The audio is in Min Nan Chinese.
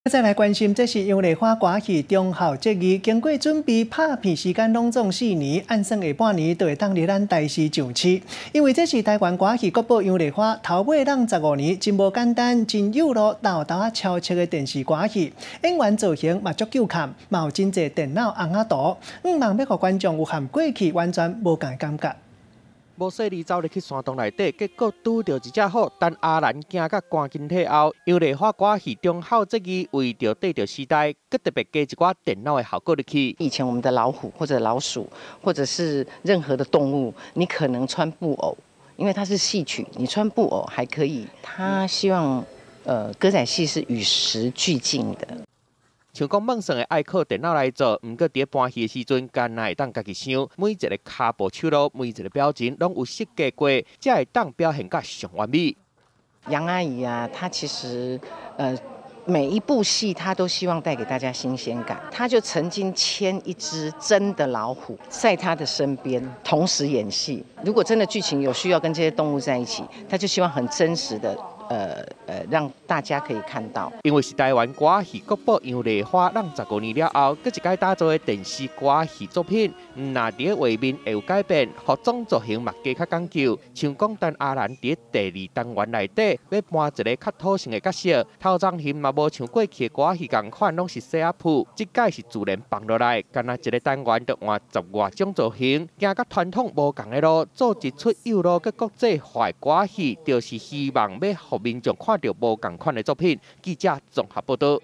再來關心，這是楊麗花歌戲忠孝節義，經過準備拍片時間攏總4年，按算下半年就會當佇咱台視上市。因為這是台灣歌戲國寶楊麗花頭尾仝15年，真無簡單，真有路沓沓仔超速的電視歌戲，演員造型嘛足夠看，嘛有真濟電腦尪仔圖，向望欲予觀眾有和過去完全無仝的感覺。無細膩走入去山洞內底，結果拄著一隻虎，陳阿蘭驚甲趕緊退後。楊麗花歌戲忠孝節義為著綴著時代，閣特別加一寡電腦的效果入去。以前我們的老虎或者老鼠，或者是任何的動物，你可能穿布偶，因為它是戲曲，你穿布偶還可以。他希望，歌仔戲是與時俱進的。像講夢算會愛靠電腦來做，毋過佇咧搬戲的時陣，敢若會當家己想，每一个跤步手路，每一个表情，攏有設計過，才會當表現甲上完美。楊阿姨啊，她其實，每一部戲她都希望帶給大家新鮮感。她就曾經牽一隻真的老虎在她的身邊，同時演戲。如果真的劇情有需要跟這些動物在一起，她就希望很真實的。讓大家可以看到。因為是台灣歌戲國寶楊麗花，仝15年了後，閣一擺打造的電視歌戲作品，毋若佇咧畫面會有改變，服裝造型嘛加較講究。像講陳阿蘭佇咧第二單元內底，欲扮一个較土性的角色，頭鬃型嘛無像過去的歌戲仝款，攏是洗仔鋪，這擺是自然放落來，敢若一个單元就換十外種造型，行佮傳統無仝的路，做一齣有路閣國際化的歌戲，就是希望欲予民眾看著無仝款的作品。記者綜合報導。